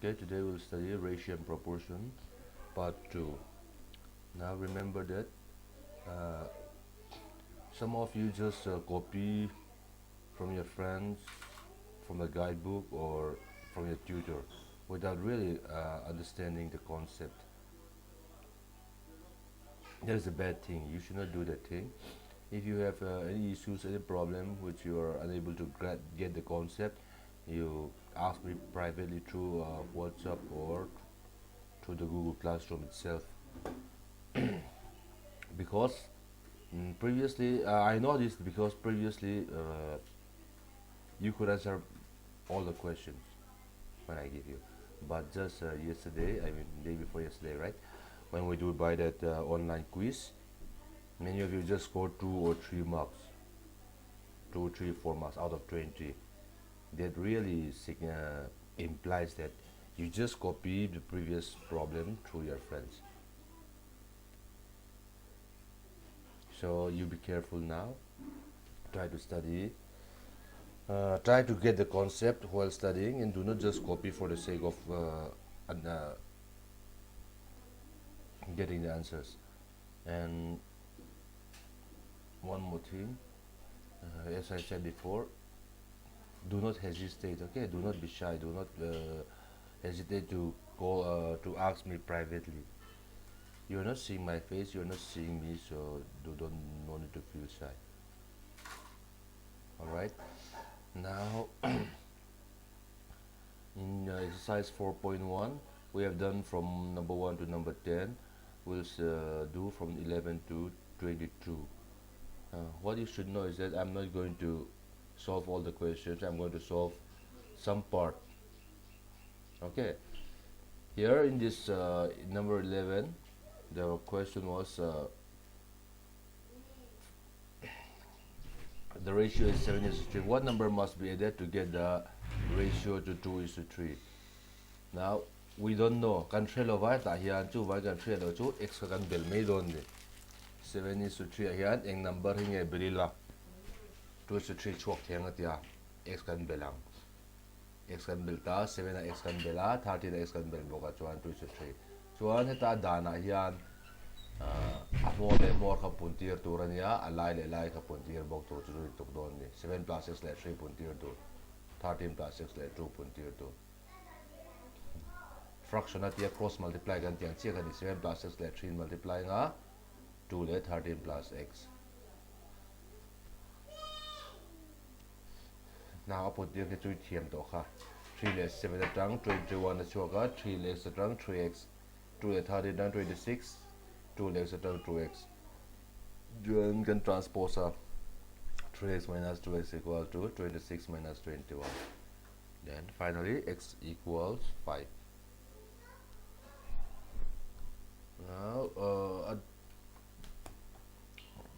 Okay, today we'll study ratio and proportion part 2. Now remember that uh, some of you just uh, copy from your friends, from the guidebook or from your tutor without really uh, understanding the concept. That is a bad thing. You should not do that thing. If you have uh, any issues, any problem which you are unable to get the concept, you ask me privately through uh, WhatsApp or through the Google Classroom itself. Because previously, uh, I know this because previously uh, you could answer all the questions when I give you. But just uh, yesterday, I mean day before yesterday, right? When we do by that uh, online quiz, many of you just scored 2 or 3 marks. 2, 3, 4 marks out of 20. That really uh, implies that you just copy the previous problem through your friends. So you be careful now. Try to study. Uh, try to get the concept while studying and do not just copy for the sake of uh, uh, getting the answers. And one more thing, uh, as I said before, do not hesitate, okay? Do not be shy. Do not uh, hesitate to call uh, to ask me privately. You're not seeing my face, you're not seeing me, so do don't no need to feel shy. All right, now in uh, exercise 4.1 we have done from number 1 to number 10. We'll uh, do from 11 to 22. Uh, what you should know is that I'm not going to solve all the questions. I'm going to solve some part. Okay, here in this uh, number 11, the question was uh, the ratio is 7 is to 3. What number must be added to get the ratio to 2 is to 3? Now we don't know. Kan hre lova tah hian chu vai kan hre lo chu x kha kan bel mai dawn ni. 7 is to 3 ah hian eng number hi nge bel ila 2 is to 3 chhuak theng a tia x kan bel ang. X kan bel ta 7 ah x kan bel a 13 ah x kan bel bawk a chuan 2 is to 3. Chuan heta danah hian a hmawr leh hmawr kha pun tir tur a nia, a lai leh lai kha pun tir bawk tur chu chu tuk dawn a ni. 7 plus x leh 3 pun tir tur, 13 plus x leh 2 pun tir tur. Fraction a tia cross multiply kan tih ang chiah kha ni, 7 plus x leh 3 in multiply anga 2 leh 13 plus x. Now a put tir khi chu i thiam tawh kha. 3 leh 7 atang 21 a chhuak a, 3 leh x atang 3x, 2 leh 13 atang 26, 2 leh x atang 2x. Chuan kan transpose a, 3x minus 2x equal to 26 minus 21. Then finally x equals 5. Now uh,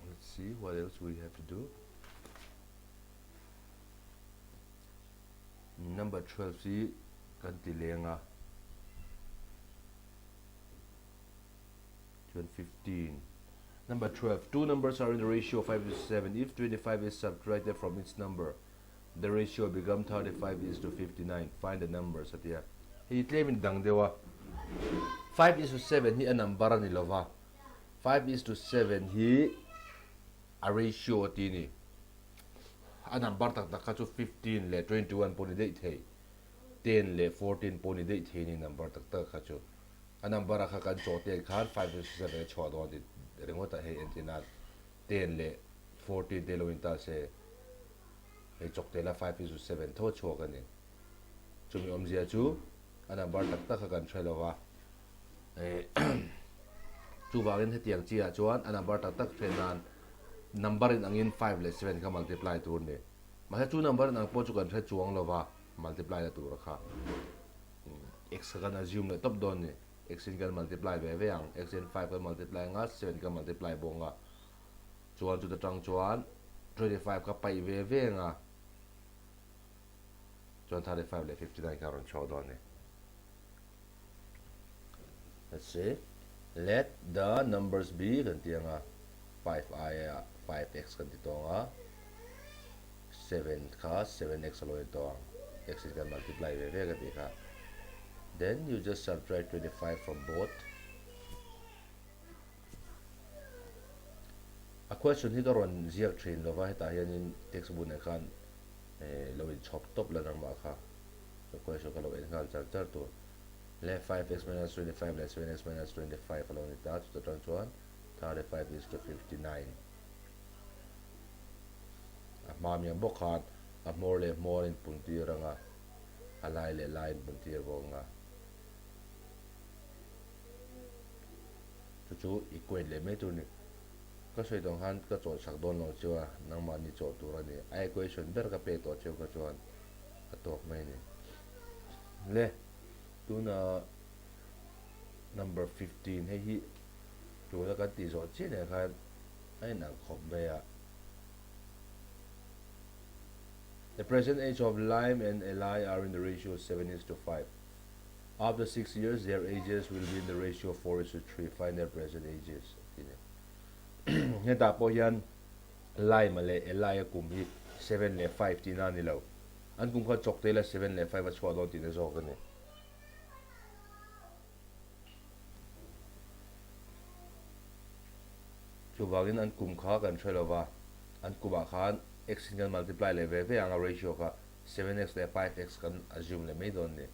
let's see what else we have to do. Number 12 hi kan ti leng a. Chuan 15. Number 12. Two numbers are in the ratio of 5 to 7. If 25 is subtracted from its number, the ratio become 35 is to 59. Find the numbers a ti a. Hei tlem in dang deuh a. 5 is to 7 hi a number a ni lova. 5 is to 7 hi a ratio a ti ni. A number tak tak kha chu 15 leh 21 pawh ni daih thei. 10 leh 14 pawh ni daih thei ni number tak tak kha chu. A number a kha kan chaw tel khan 5 is to 7 a chhuah dawn ti ringawt a hei entir nan 10 leh 14 te lo in ta se hei chawk tel a 5 is to 7 tho a chhuak a ni. Chumi awmzia chu a number tak tak kha kan hre lo va. Chuvangin hetiang chiah chuan a number tak tak hre nan number in angin 5 leh 7 kha multiply tur a ni. Mahse chu number in ang pawh chu kan hre chuang lo va, multiply na tur kha x kha kan assume leh tawp dawn a ni. X in kan multiply ve ve ang, x in 5 kan multiply anga, 7 kan multiply bawk anga. Chuan chuta tang chuan 25 kha paih ve ve anga. Chuan 35 leh 59 kha rawn chhuak dawn a ni. Let's see. Let the numbers be kan ti anga 5 aia 5x kan ti tawng a 7 kha 7x a lo ni tawng ang x in kan multiply ve ve ka ti kha. Then you just subtract 25 from both. A question hi ka rawn ziak thin lova hetah hianin textbook nen khan lo inchhawp tawp la nangmah kha. Ka question ka lo en nghal char char tur. Le 5x minus 25 leh 7x minus 25 a lo ni ta, chuta tang chuan 35 is to 59. A hma miang bawk khan a hmawr leh hmawr in pun tir ang a, a lai leh lai in pun tir bawk ang a. Chu chu equate leh mai tur ni. Ka sawi tawng khan ka chawlhsak dawn lo chiu a, nangmahni chawh tur a ni. A equation ber ka pek tawh chiu kha chuan a tawk mai a ni. Le, tuna number 15 hei hi tuna kan tih zawh chiah nen khan a inang khawp mai a. The present age of Lime and Eli are in the ratio 7 is to 5. After 6 years, their ages will be in the ratio 4 is to 3. Find their present ages. Hetah pawh hian Lime leh Eli a kum hi 7 leh 5 tihna a ni lo. An kum kha chawk te la 7 leh 5 a chhuah dawn tihna zawk a ni. Chuvangin an kum kha kan hre lova, an kumah khan x in kan multiply leh ve ve ang a ratio kha 7x leh 5x kan assume leh mai dawn a ni.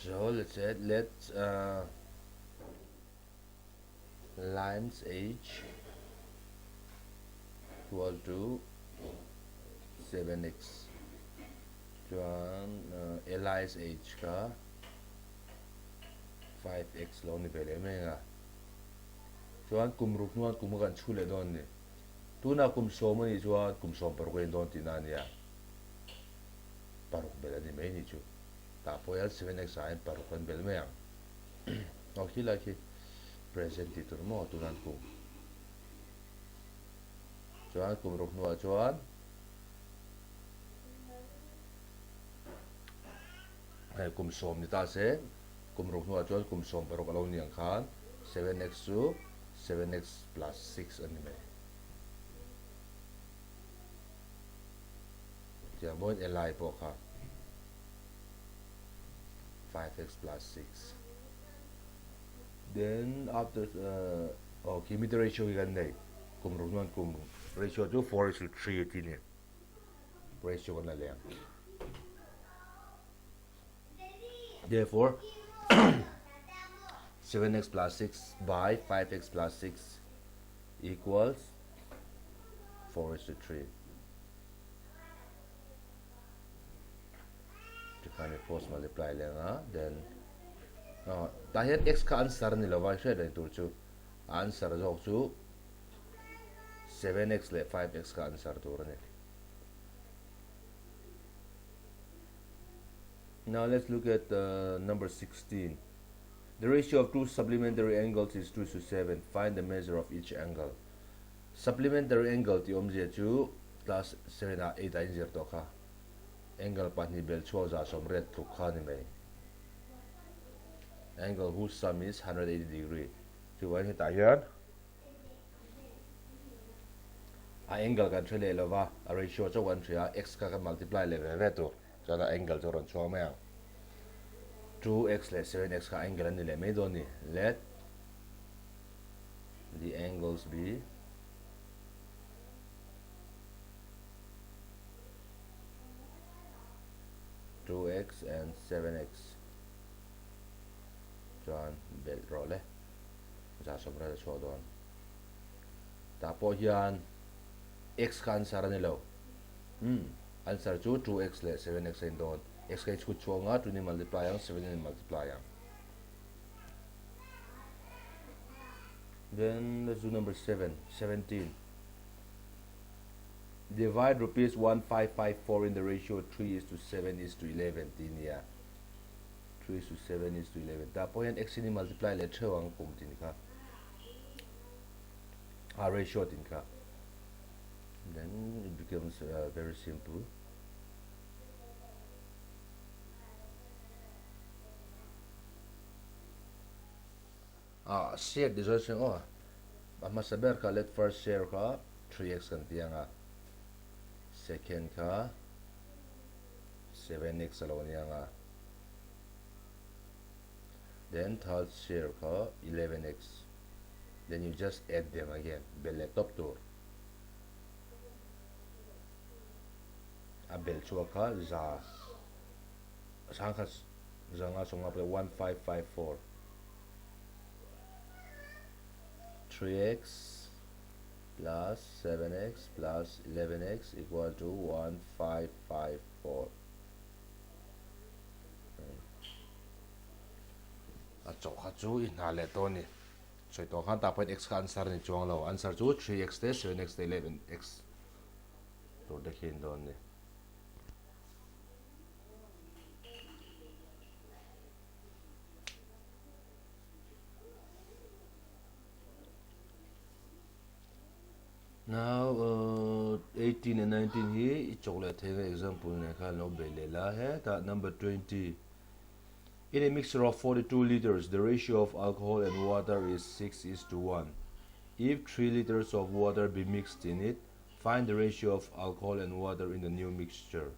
So let's say let's uh, Lime's age equal to 7x chuan Eli's age kha 5x lo ni ve leh mai ang a chuan kum ruk hnuan kum kha kan chhu leh dawn a ni tunah kum sawm a nih chuan kum sawm paruk a in dawn tihna a nia paruk belh a ni mai ni chu tah pawh hian 7x ah hian paruk kan belh mai ang. Aw khi lai khi present tih tur maw tunan kum chuan kum ruk hnuah chuan hei kum sawm ni ta se kum ruk hnuah chuan kum sawm paruk a lo ni ang khan 7x chu 7x plus 6 a ni mai tiang bawkin li pawh kha 5x plus 6 then after uh, oh khi mi ratio hi kan nei kum ruk nuan kum ratio chu 4 is to 3 ti ni ratio kan la leng therefore 7x plus 6 by 5x plus 6 equals 4 is to 3 Tikhan i cross multiply leh ang a, then tah hian x kha answer a ni lova i hriat reng tur chu a answer zawk chu 7x leh 5x kha answer tur a ni. Now let's look at uh, number 16. The ratio of two supplementary angles is 2 to 7. Find the measure of each angle. Supplementary angle tih awmzia chu class 7 ah 8 ah in zir tawh kha. Angle pahnih bel chhuak 180 tluk kha a ni mai. Angle whose sum is 180 degree. Chuvangin hetah hian a angle kan hre leh lova, a ratio chauh kan hria a, x kha kan multiply leh ve ve tur. Chuan a angle chu a rawn chhuak mai ang. 2x leh 7x kha angle an ni leh mai dawn ni. Let the angles be 2x and 7x chuan belh rawh le 180 a chhuak dawn tah pawh hian x kha answer a ni lo hmm answer chu 2x leh 7x a in dawn x kha i chhut chhuak anga 2 in multiply ang 7 in multiply ang then let's do number 7 17 Divide rupees 1554 in the ratio 3 is to 7 is to 11 tih nia. 3 is to 7 is to 11. Tah pawh hian x in i multiply leh theuh ang kum tin kha. A ratio tin kha. Then it becomes uh, very simple. Ah, share design oh. A hmasa ber kha let first share kha 3x kan ti anga, second kha 7x a lo ni anga, then third share kha 11x, then you just add them again, bel leh tawp tur. A bel chhuak kha za sangkhat zanga sawmnga pawh 1554. 3x plus 7x plus 11x equal to 1554. A chawh kha chu i hna leh tawh a ni. Sawi tawh khan tah pawhin x kha answer a ni chuang lo. Answer chu 3x te 7x te 11x tur te khi a ni dawn a ni. Now 18 and 19 hi i chawk leh thei nga example nen khan lo bei leh la hetah number 20 In a mixture of 42 liters the ratio of alcohol and water is 6 is to 1 If 3 liters of water be mixed in it find the ratio of alcohol and water in the new mixture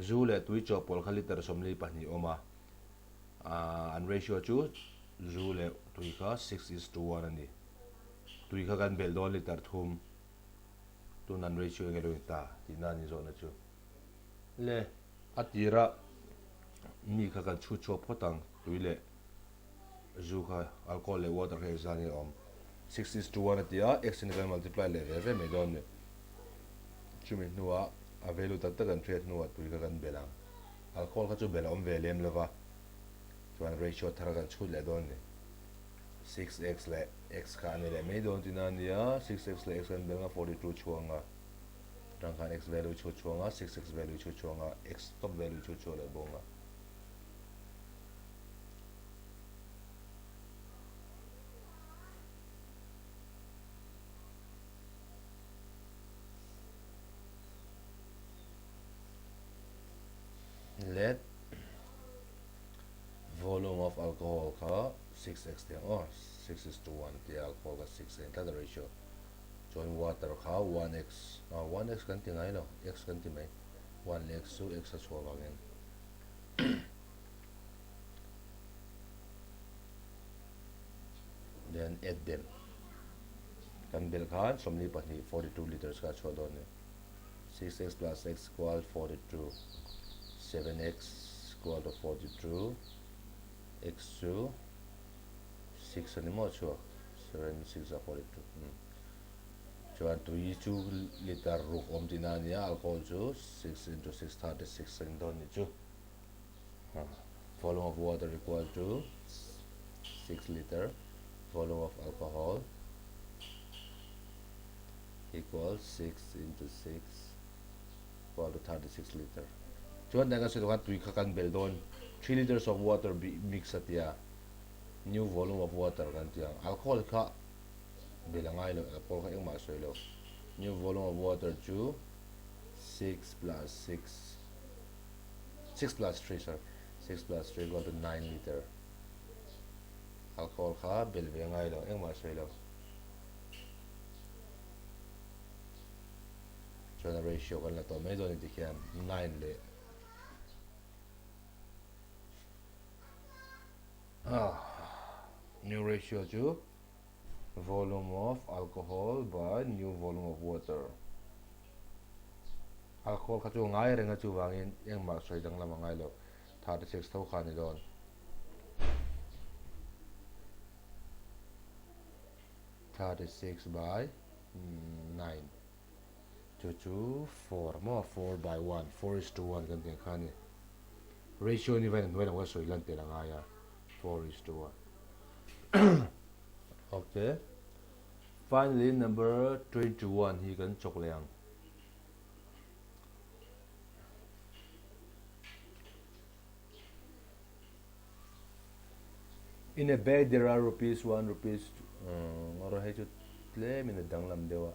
Zu leh tui chawhpawlh kha liter 42 awm a, an ratio chu zu leh tui kha 6 is to 1 a ni. Tui kha kan belh dawn liter thum, tun an ratio enge lo ni ta tihna a ni zawhna chu. Le a tira mi kha kan chhut chhuak phawt ang, tui leh zu kha alcohol leh water kha engzah nge awm. 6 is to 1 a ti a, x in kan multiply leh ve ve mai dawn ni. Chumi hnuah a value tak tak kan hriat hnuah tui kha kan belh ang. Alcohol kha chu belh a awm ve lem lova, chuan ratio thar kan chhut leh dawn ni. 6x leh x kha a ni leh mai dawn tina a nia, 6x leh x kan belh nga 42 chhuang a, tang khan x value chhut chhuang a, 6x value chhut chhuang a, x top value chhut chhuak leh bawk nga. Let volume of alcohol kha 6x tiang aw 6 is to 1 tia alcohol kha 6 a tlat a ratio chuan water kha 1x 1x kan ti ngai lo x kan ti mai 1 leh x chu x a chhuah vangin then add them kan belh khan 42 42 liters kha a chhuah dawn a ni. 6x plus x equal 42 7x equal to 42 x chu 6 a ni maw chhuak 7 6 a 42 chuan tui chu liter ruk awm tihna a nia alcohol chu 6 into 6 36 a ni dawn ni chu volume of water equal to 6 liter volume of alcohol equal 6 into 6 equal to 36 liter. Chuan dang kan sawi khan tui kha kan bel dawn 3 liters of water be mix a tia new volume of water kan ti ang alcohol kha bel a ngai lo alcohol kha engmah a sawi lo new volume of water chu 6 plus 6 6 plus 3 sorry 6 plus 3 equal to 9 liter alcohol kha bel ve a ngai lo engmah a sawi lo. Chuan a ratio kan la tawh mai dawn a ni tikhian 9 leh new ratio chu volume of alcohol by new volume of water alcohol kha chu ngai reng a chuvangin engmah sawi danglam a ngai lo 36 tho kha a ni dawn. 36 by 9 chu chu 4 maw 4 by 1 4 is to 1 kan tih kha a ni ratio ni vain hnuai lam kha sawi lan tel a ngai a 4 is to 1 okay finally number 21 hi kan chawk leh ang In a bag there are rupees one rupees ngawrh hei chu tlem in a danglam deuh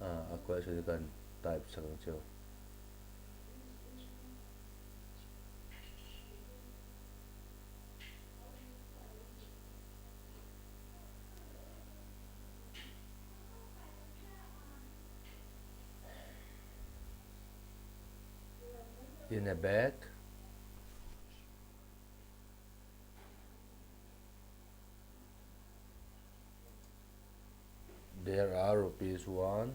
a a question hi kan type sak ang cheu. In a bag. There are rupees 1,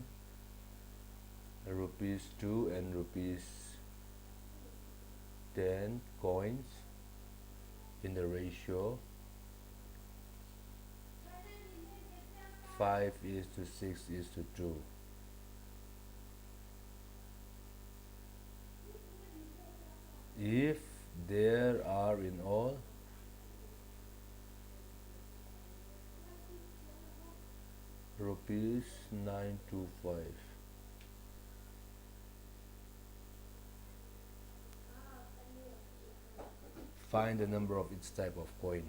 rupees 2 and rupees 10 coins in the ratio 5 is to 6 is to 2. If there are in all rupees 925. Find the number of each type of coin.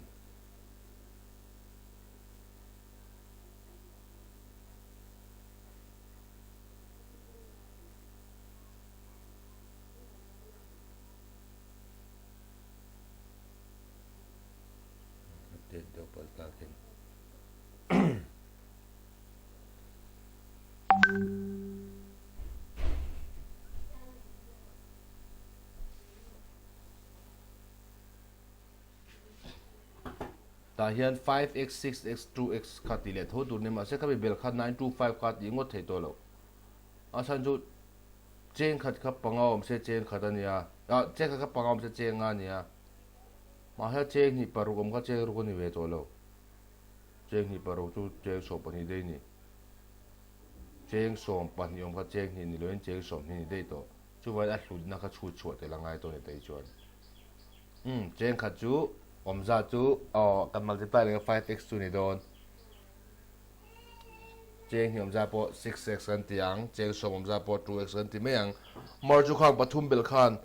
Update deuh palh takin. Tah hian 5x, 6x, 2x kha tih leh tho tur ni mahse khami bel kha 925 kha tih ngawt thei tawh lo. A chhan chu cheng khat kha panga awm se cheng khat a nia, ah cheng khat kha panga awm se cheng nga a nia. Mahse cheng hnih paruk awm kha cheng ruk a ni ve tawh lo. Cheng hnih paruk chu cheng 12 daih a ni. Cheng 12 awm kha cheng hnih ni loin cheng 20 ni daih tawh. Chuvangin a hlutna kha chhut chhuah tel a ngai tawh ni tei chuan. Umm cheng khat chu awm zat chu aw kan multiply leh 5x chu ni dawn. Cheng hnih awm zat pawh 6x kan ti ang, cheng sawm awm zat pawh 2x kan ti mai ang. Mar chu khang pathum bel khan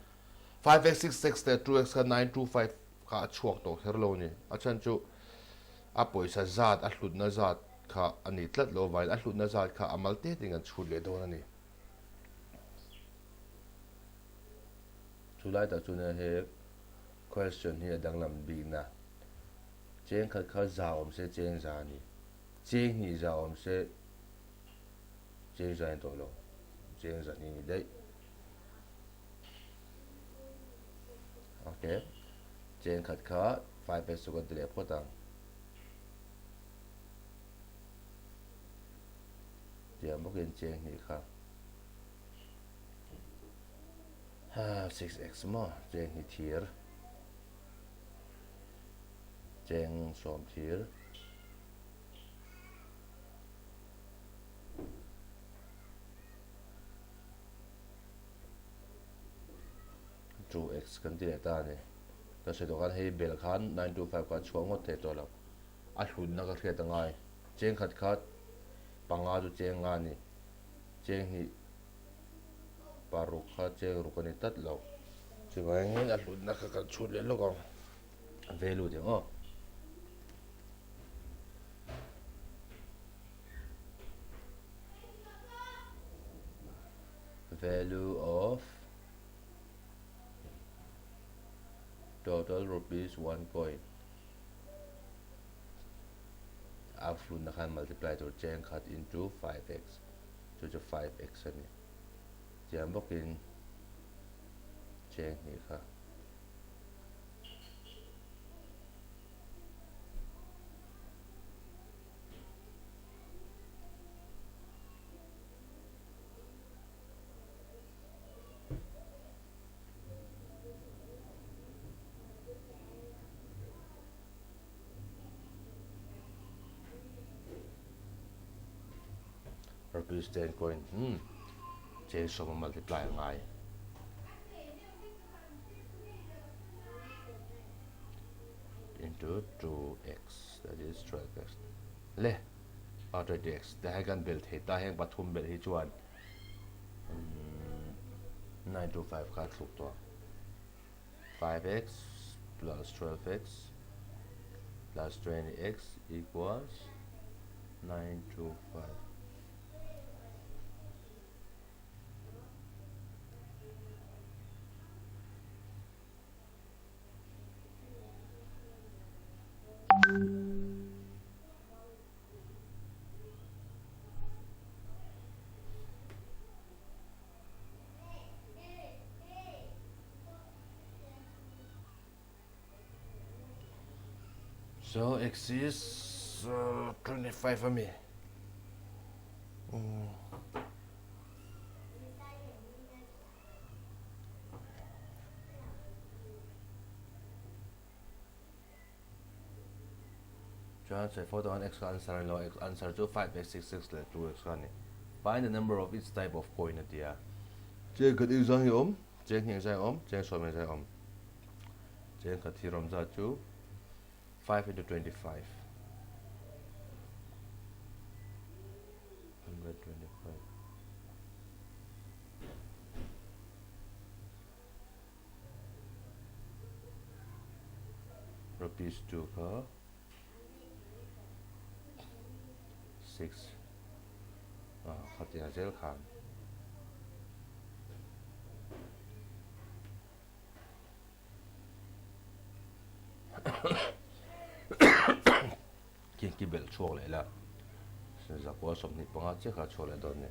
5x, 6x leh 2x kha 925 kha a chhuak tawh kher lo a ni. A chhan chu a pawisa zat, a hlutna zat kha a ni tlat lo avangin a hlutna zat kha a mal te tein kan chhut leh dawn a ni. Chu lai tak chuan he question hi a danglam bikna. Cheng khat kha za awm se cheng za a ni. Cheng hnih za awm se cheng za a ni tawh lo. Cheng za hnih a ni daih. Ok. Cheng khat kha 5 x chu kan ti leh phawt ang. Tiang bawkin cheng hnih kha. Ha, 6x maw? Cheng hnih thir. Cheng sawm thir. 2x kan ti leh ta a ni. Ka sawi tawh khan hei bel khan 925 kha a chhuak ngawt thei tawh lo. A hlutna ka hriat a ngai. Cheng khat kha panga chu cheng nga a ni. Cheng hnih paruk kha cheng ruk a ni tlat lo. Chuvangin a hlutna kha kan chhut leh lawk ang. Value deuh aw. Value of total rupees 1 coin. A hlutna khan multiply tur cheng khat into 5x. Chu chu 5x a ni. Chiang bawkin cheng hnih kha. Rupees 10 coin hmm cheng sawm a multiply a ngai. Into 2x that is 12x le a 20x te hai kan bel thei ta heng pathum bel hi chuan 925 kha thluk tawh 5x plus 12x plus 20x equals 925. So x is 25 ami. Mm. Chuan sawi fo dawn x answer ani lo x answer chu 5 x 6 x leh 2 x kha ani. Find the number of each type of coin a ti a. Cheng khat eng zang hi awm, cheng hnih eng zang hi awm, cheng sawm eng zang hi awm. Cheng khat hi rawm zat chu 5 into 25. 125. Rupees 2 kha 6 ah khatia zel khan Khi ki belh chhuak leh la, zakua 25 chiah kha chhuak leh dawn ni.